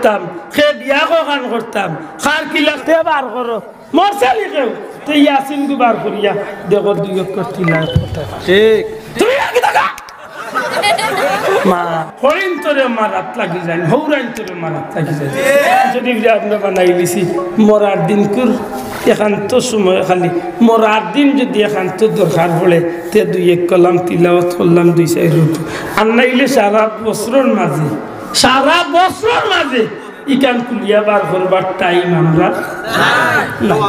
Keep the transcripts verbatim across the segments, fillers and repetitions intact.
করতাম, কে বিয়া কখান করতাম, কার কিলা তে বার করো। মরছে নি কেউ, তে ইয়াসিন গু বার করিয়া দেখো দুই অক্ষর তিলাওয়াত করতে পারে। ঠিক। তুমি আর কিতা কও? মা, হরিণ তোরে মারাত লাগি যাইন, হৌরাইন তোরে মারাত লাগি যাইন। যদি আমরা বানাই দিছি, মরার দিন কুর একান্ত সময় খালি, মরার দিন যদি একান্ত দরকার পড়ে, তে দুই এক কলাম তিলাওয়াত করলাম, দুই চাইর রুকু। আর নাইলে সারা বছরর মাঝে, সারা বছরর মাঝে ইখান খুলিয়া বার করবার টাইম আমরার নাই।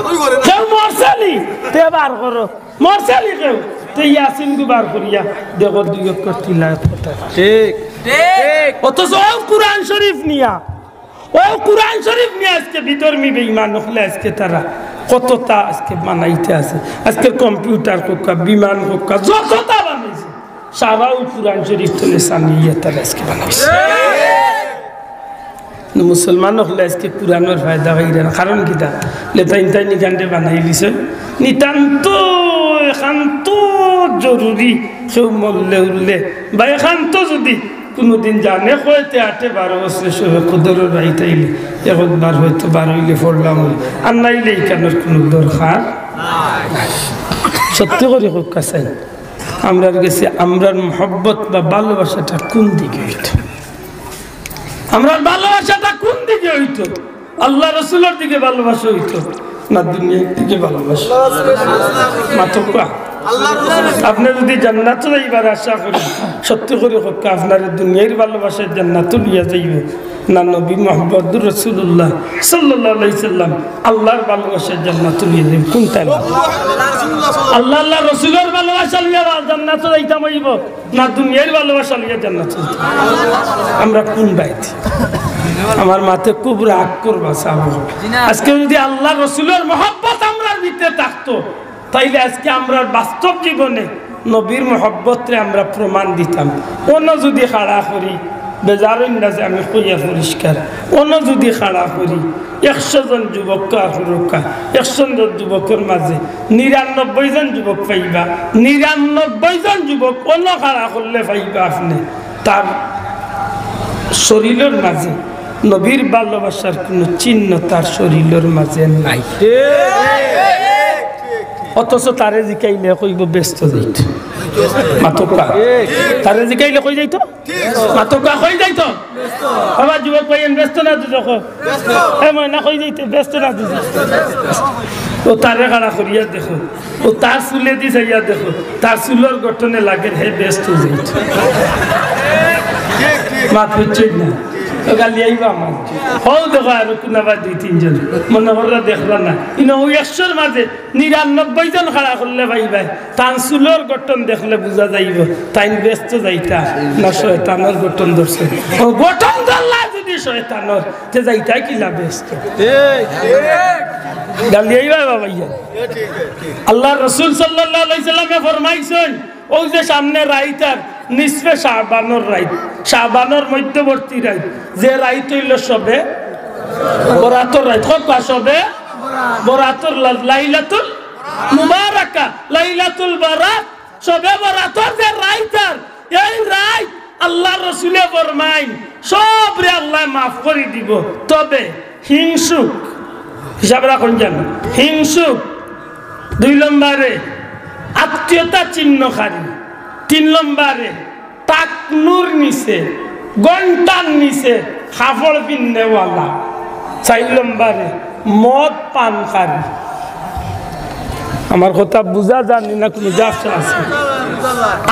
কেউ মরছে নি, তে বার করো। মরছে নি কেউ, তে ইয়াসিন গু বার করিয়া দেখো দুই অক্ষর তিলাওয়াত করতে পারে। ঠিক। অথচ অউ কুরআন শরীফ নিয়া, অউ কুরআন শরীফ নিয়া আজকে বিধর্মী বেঈমান অকলে আজকে তারা কততা আজকে বানাইতে আছে। আজকে কম্পিউটার কউক্কা, বিমান কউক্কা, যততা বানাইছে, সারাউ কুরআন শরীফ তনে ছানিয়া তারা আজকে বানাইছে। মুসলমান অকলে আজকে কুরআনর ফায়দা পাইরা না, কারণ কিতা? লে তাইন তাইন ইখানরে বানাই দিছে নিতান্ত একান্ত জরুরি, কেউ মরলে উরলে বা একান্ত যদি কুনুদিন জানে কয়তে আটে বারো বছরে শবে কদরর রাইত আইলে একবার হয়তো বার অইলে পড়লাম অইলে, আর নাইলে ইখানর কুনু দরকার নাই। সত্যি করি কউক্কা চাই, আমরার গেছে আমরার মহব্বত বা ভালোবাসাটা কুন দিকে অইতো? আমরার ভালোবাসাটা কুন দিকে অইতো? আল্লাহ রসুলর দিকে ভালোবাসা অইতো না দুনিয়ার দিকে ভালোবাসা? মাতউক্কা। আপনে যদি জান্নাতো যাইবার আশা করি, সত্যি করি কউক্কা, আপনারে দুনিয়ার ভালোবাসায় জান্নাতো লইয়া যাইবো না নবী মুহাম্মদুর রাসূলুল্লাহ সাল্লাল্লাহু আলাইহি সাল্লাম আল্লাহর ভালোবাসায় জান্নাতো লইয়া যাইবো? কুনটা? আল্লাহ, আল্লাহ রসুলর ভালোবাসা লইয়া জান্নাতো যাইতাম অইবো না দুনিয়ার ভালোবাসা লইয়া জান্নাতো যাইতাম? আমরা কুন বাইত? আমার মাতে খুব রাগ করবা সাব। আজকে যদি আল্লাহ রসুলর মহব্বত আমরার ভিতরে থাকতো, তাইলে আজকে আমরার বাস্তব জীবনে নবীর মহব্বতরে আমরা প্রমাণ দিতাম। অনো যদি খাড়া করি, বেজার অইন না যে আমি কইয়া পরিষ্কার, অনো যদি খাড়া করি, একশো জন যুবক আর হুরুকা, একশো জন যুবকর মাঝে নিরানব্বই জন যুবক পাইবা, নিরানব্বই জন যুবক অনো খাড়া করলে পাইবা আপনে। তার শরীলর মাঝে নবীর ভালোবাসার কুনু চিহ্ন তার শরীলর মাঝে নাই। অথচ তারে জিকাইলে কইবো বেহেস্তো যাইতো। মাতউক্কা। তারে জিকাইলে কই যাইতো? মাতউক্কা, কই যাইতো? বাবা যুবক ভাই, বেহেস্তো না দুজখো? এ ময়না, কই যাইতো? বেহেস্তো না দুজখো? অউ তারে খাড়া করিয়া দেখো, অউ তার চুলেদি চাইয়া দেখো, তার চুলর গঠনে লাগের হে বেহেস্তো যাইতো। মাত বুঝছইন না? অউ গালি আইবা আমার। অউ দেখো আরো কুনাবা দুই তিনজন, মনে কররা দেখরা না। ইনো অউ একশোর মাঝে নিরানব্বই জন খাড়া করলে পাইবায়, তান চুলর গঠন দেখলে বুঝা যাইবো তাইন বেহেস্তো যাইতা না শয়তানর গঠন ধরছে। অউ গঠন ধরলা যদি শয়তানর, তে যাইতা কিলা বেহেস্তো? গালি আইবা বাবা ইয়া। আল্লাহর রসুল সাল্লাল্লাহু আলাইহি সাল্লামে ফরমাইছইন, অউ যে সামনে রাইত আর নিসফে শাবানর রাইত, শাবানর মধ্যবর্তী রাইত, যে রাইত অইলো শবে বরাতর রাইত, কউক্কা শবে বরাতর লা-, লাইলাতুল মুবারাকা, লাইলাতুল বারাত, শবে বরাতর যে রাইত আর এই রাইত আল্লাহর রসুলে ফরমাইন, সবরে আল্লায় মাফ করি দিবো, তবে হিংসুক, হিসাব রাখইন যেন, হিংসুক, দুই নম্বরে আত্মীয়তা ছিন্নকারী, তিন নম্বরে টাকনুর নিচে, ঘন্টার নিচে কাপড় পিন্নেওয়ালা, চাইর নম্বরে মদ পানকারী। আমার কথা বুঝা যার নি না, কুনু ঝাপসা আছে?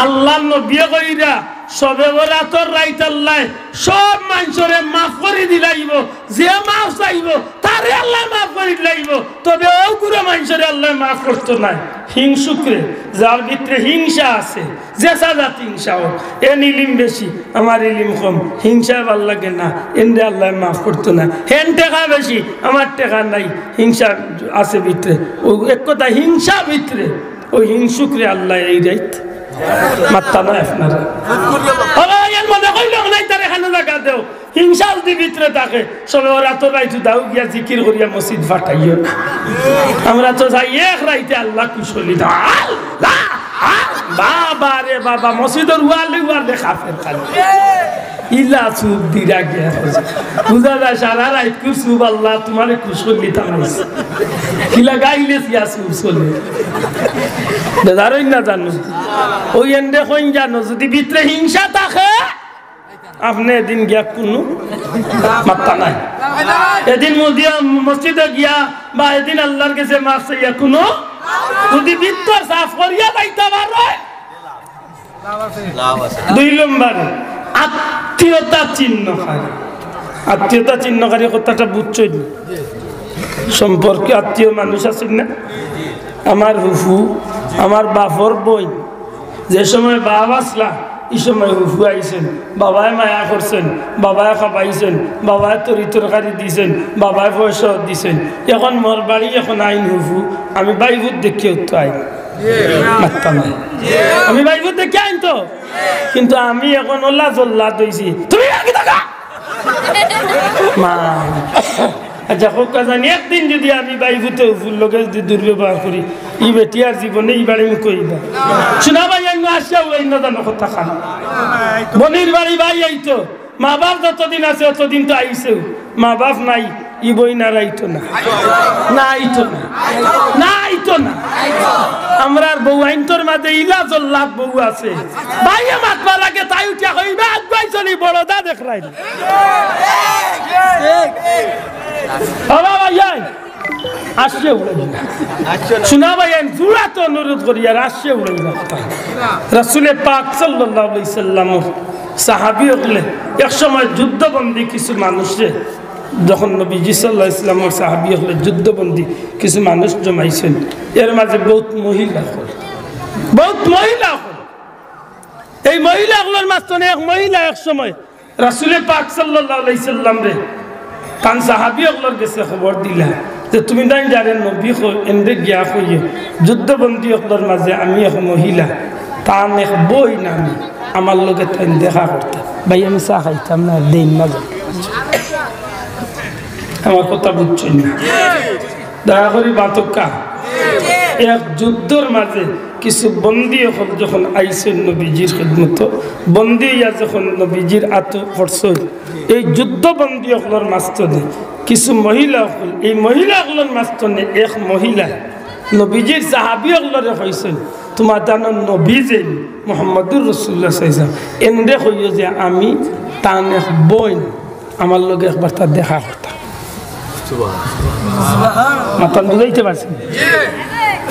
আল্লাহর নবীয়ে কইরা শবে বরাতর রাইত আল্লায় সব মানষরে মাফ করি দিলাইবো, যে মাফ চাইবো তারে আল্লায় মাফ করি দিলাইবো, তবে অউ গুরু মানষরে আল্লায় মাফ করতো নায়। হিংসুকরে, যার ভিতরে হিংসা আছে, যে সাজাত হিংসা অউক, এন ইলিম বেশি, আমার ইলিম কম, হিংসায় ভালা লাগে না, এনরে আল্লায় মাফ করতো নায়। হেন টেকা বেশি, আমার টেকা নাই, হিংসা আছে ভিতরে। অউ এক কথা, হিংসা ভিতরে, অউ হিংসুকরে আল্লায় এই রাইত মাত্তা নায় আপনারা। মনে কইল, "নাই, তারে খানো জাগা দেও।" হিংসা যদি ভিতরে থাকে, সবে ওরা তো রাইত দাও গিয়া জিকির করিয়া মসজিদ ফাটাইও না। আমরা তো যাই এক রাইতে আল্লাহ খুশ করলি তো, আল্লাহ, আল্লাহ, বাবা রে বাবা, মসজিদর ওয়ালে ওয়ালে কাফের খালি। ইলা চুপ দিরা গিয়া। বুঝা যায় সারা রাইত খুব চুপ, আল্লাহ তোমারে খুশ করলি তার মসজিদ। কিলা গাইলে গিয়া চুপ চলে। বেজারই না জানো। ওই এন্ডে কইন জানো, যদি ভিতরে হিংসা থাকে, আপনে এদিন গিয়া কুনু মাত্তা নাই। এদিন মসজিদে গিয়া বা এদিন আল্লাহর গেছে মাফ চাইয়া কুনু, যদি ভিতর সাফ করিয়া যাইতা পারো। দুই নম্বরে, আত্মীয়তা ছিন্নকারী। আত্মীয়তা ছিন্নকারী কথাটা বুঝছইন নি? সম্পর্কে আত্মীয় মানুষ আছইন না? আমার হুফু, আমার বাফর বইন, যে সময় বাফ আছলা, ই সময় হুফু আইছইন, বাবায় মায়া করছইন, বাবায় খাবাইছইন, বাবায় তরি তরকারি দিছইন, বাবায় পয়সা দিছইন। এখন মোর বাড়ি, এখন আইন হুফু, আমি বাইফুত দেখিয়া তো আইন। মাত্তা নাই। আমি বাইফুত দেখিয়া আইন তো, কিন্তু আমি এখন ওলা জল্লাদ অইছি। তুমি আর কি থাকা? মা। আচ্ছা, হোক, জানি একদিন যদি আমি বাইফুতে হুফুর লগে যদি দুর্ব্যবহার করি, ই বেটি আর জীবনে ই বাড়ি মুখ অইবা। শোনা ভাই, আমি আসিয়া উড়াই না জানো কথা খান। বইনর বাড়ি ভাই আইতো, মা বাফ যতদিন আছে অতদিন তো আইছেউ। মা বাফ নাই, ই বইন আর আইতো না। না আইতো না। না আইতো না। আমরার বউ আইন্তর মাঝে ইলা জল্লাদ বউ আছে। ভাইয়ে মাতবার আগে তাই উঠিয়া কইবা, "আগুয়াই চলি বড় দা দেখরাই।" বাবা ভাইয়াই, আসিয়া উড়াই না। শোনা ভাইয়াই, জুড়া তো অনুরোধ করি, আর আসিয়া উড়াই না কথা। রাসূলে পাক সাল্লাল্লাহু আলাইহি সাল্লামর সাহাবী অকলে এক সময় যুদ্ধবন্দী কিছু মানুষরে, যখন নবীজি সাল্লাল্লাহু আলাইহি সাল্লামর সাহাবী অকলে যুদ্ধবন্দী কিছু মানুষ জমাইছইন, এর মাঝে বউত মহিলা অকল, বউত মহিলা অকল। এই মহিলা অকলর মাঝখানে এক মহিলা এক সময় রাসূলে পাক সাল্লাল্লাহু আলাইহি সাল্লামরে তান সাহাবী অকলর গেছে খবর দিলা যে, "তুমি তাইন যারে নবী কও, এনরে গিয়া কইও, যুদ্ধবন্দী অকলর মাঝে আমি এক মহিলা, তান এক বইন আমি, আমার লগে তাইন দেখা করতা।" ভাই, আমি চা খাইতাম না, দেইন না যান। আমার কথা বুঝছইন না? দয়া করি বাতকা। এক যুদ্ধর মাঝে কিছু বন্দী অকল যখন আইছইন নবীজির খিদমতো, বন্দী অইয়া যখন নবীজির আতো পড়ছইন, এই যুদ্ধ বন্দী অকলর মাঝখানে কিছু মহিলা অকল, এই মহিলা অকলর মাঝখানে এক মহিলা নবীজির সাহাবী অকলরে কইছইন, "তুমার তান নবী যে মুহাম্মাদুর রাসূলুল্লাহ সাল্লাল্লাহু আলাইহি ওয়াসাল্লাম, এনরে কইও যে আমি তান এক বইন।" আমার লগে একবার তার দেখা করতা। মাতান বুঝাইতে পারছি?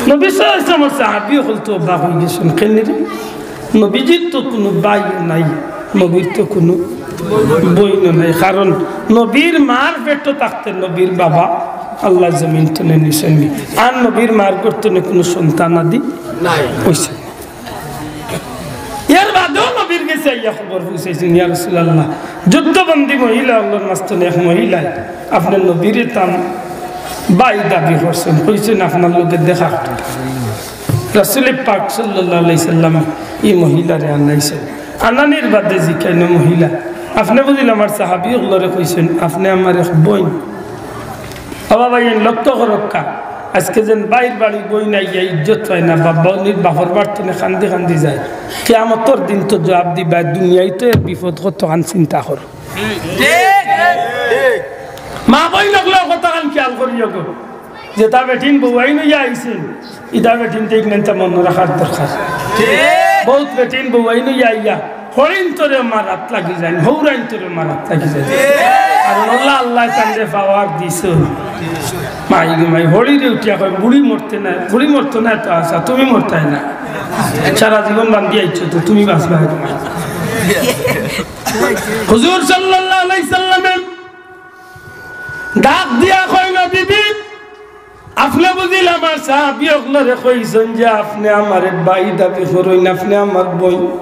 নবী সাল্লাল্লাহু আলাইহি ওয়াসাল্লামর সাহাবী অকল তো অবাক অইগেছইন, কেনে রে? নবীজির তো কুনু ভাইও নাই, নবীর তো কুনু বইনও নাই, কারণ নবীর মার পেটো থাকতে নবীর বাবা আল্লায় জমিন তনে নিছইন নি, আর নবীর মার গর্ভ তনে কুনু সন্তান আদি নাই। অইছে। এর বাদেও নবীর গেছে আইয়া খবর পৌঁছাইছইন, "ইয়া রাসূলুল্লাহ, যুদ্ধবন্দী মহিলা অকলর মাঝখানে এক মহিলায় আপনার নবীরে তান ভাই দাবি করছইন, কইছইন আপনার লগে দেখা করতা।" রাসূলে পাক সাল্লাল্লাহু আলাইহি সাল্লাম ই মহিলারে আনাইছইন। আনানির বাদে জিকাইন, "মহিলা, আপনে বুঝিল আমার সাহাবী অকলরে কইছইন আপনে আমার এক বইন?" ও বাবা, ইন লক্ষ্য করউক্কা, আইজকে যেন ভাইর বাড়ি বইন আইয়া ইজ্জত পায় না, বাবা অনির বাফর বাড়ি তনে কান্দি কান্দি যায়, কিয়ামতর দিন তো জুয়াব দিবা, দুনিয়াত তো এর বিপদ কতখান চিন্তা করো। মা বইন অকলে কতখান খিয়াল করিও গো, যেতা বেটিন বউয়াইন অইয়া আইছইন, ইতা বেটিনতে ইগনাইনতা মনো রাখার দরকার। বউত বেটিন বউয়াইন অইয়া আইয়া হড়িন্তরে মারাত লাগি যাইন, হউরাইন্তরে মারাত লাগি যাইন। আর আল্লাহ, আল্লায় তানরে পাওয়ার দিছইন। মাই গো মাই, হড়িরে উঠিয়া কয়, "বুড়ি মরতে না, বুড়ি মরতো না তো আশা, তুমি মরতায় না। সারা জীবন বান্দি আইছো তো, তুমি বাঁচবায় না।" হুজুর সাল্লাল্লাহু আলাইহি সাল্লামে ডাক দিয়া কইন, "বিবি, আপনে বুঝিল আমার সাহাবী অকলরে কইছইন যে আপনে আমারে ভাই দাবি করইন, আপনে আমার বইন।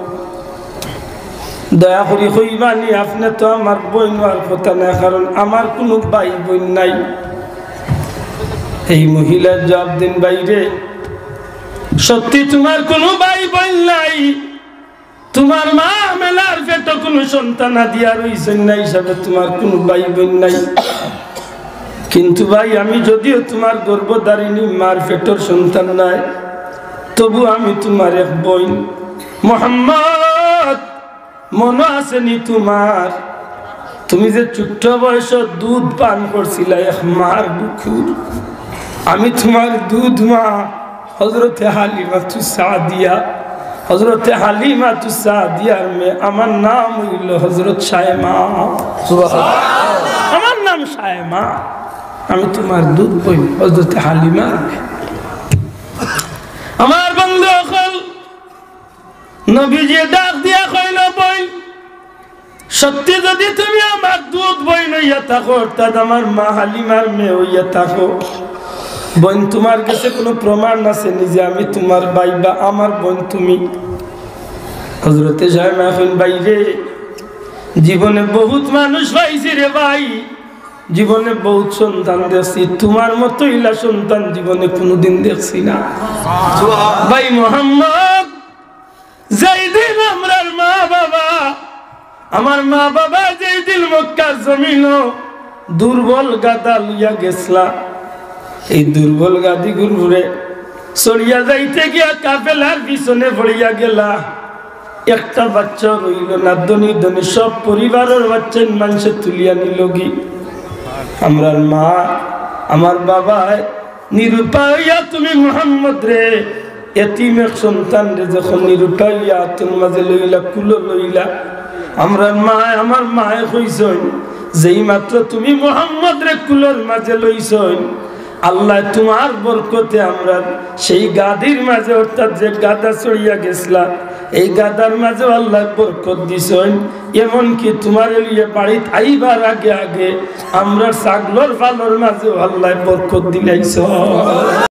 দয়া করি কইবানি, আপনে তো আমার বইন অওয়ার কথা নায়, কারণ আমার কুনু ভাই বইন নাই।" এই মহিলায় জুয়াব দেইন, "ভাইরে, সত্যি তুমার কুনু ভাই বইন নাই।" তুমার মা হামেলার পেটো কুনু সন্তানাদি আর অইছইন না, হিসাবে তুমার কুনু ভাই বইন নাই। কিন্তু ভাই, আমি যদিও তুমার গর্ভধারিণী মার পেটর সন্তান নায়, তবু আমি তুমার এক বইন। মোহাম্মদ, মনো আছে নি তুমার? তুমি যে ছোট্ট বয়সো দুধ পান করছিলায় এক মার বুকুর, আমি তুমার দুধ মা হযরতে হালিমাতুস সাদিয়া। হযরতে হালিমাতুস সাদিয়ার মেয়ে, আমার নাম অইলো হযরত শায়মা। সুবহানাল্লাহ। আমার নাম শায়মা, আমি তুমার দুধ বইন হযরতে হালিমার মেয়ে। আমার বন্ধু অকল, নবীজি ডাক দিয়া কইলো, বইন, সত্যি যদি তুমি আমার দুধ বইন অইয়া থাকো, অর্থাৎ আমার মা হালিমার মেয়ে অইয়া থাকো, বইন, তুমার গেছে কুনু প্রমাণ আছে নি যে আমি তুমার ভাই বা আমার বইন তুমি? হযরতে শায়মা কইন, ভাইরে, জীবনে বউত মানুষ পাইছি রে ভাই, জীবনে বউত সন্তান দেখছি, তুমার মতো ইলা সন্তান জীবনে কুনুদিন দেখছি না। ভাই মোহাম্মদ, যেই দিন আমরার মা বাবা, আমার মা বাবা যেই দিন মক্কার জমিনো দুর্বল গাধা লইয়া গেছলা, এই দুর্বল গাধি গুরুরে চড়িয়া যাইতে গিয়া কাফেলার পিছনে পড়িয়া গেলা। একটা বাচ্চা রইলো না, ধনী ধনী সব পরিবারর বাচ্চা মানষে তুলিয়া নিলোগি। আমরার মা, আমার বাবায় নিরুপায় অইয়া তুমি মোহাম্মদরে, এতিম এক সন্তানরে যখন নিরুপায় অইয়া আতর মাঝে লইলা, কুলো লইলা, আমরার মায়, আমার মায় কইছইন, যেই মাত্র তুমি মোহাম্মদরে কুলর মাঝে লইছইন, আল্লায় তুমার বরকতে আমরার সেই গাধির মাঝে, অর্থাৎ যে গাধা চড়িয়া গেছলা, এই গাধার মাঝেও আল্লায় বরকত দিছইন। এমনকি তুমারে লইয়া বাড়িত আইবার আগে আগে আমরার ছাগলর ফালর মাঝেও আল্লায় বরকত দিলাইছইন।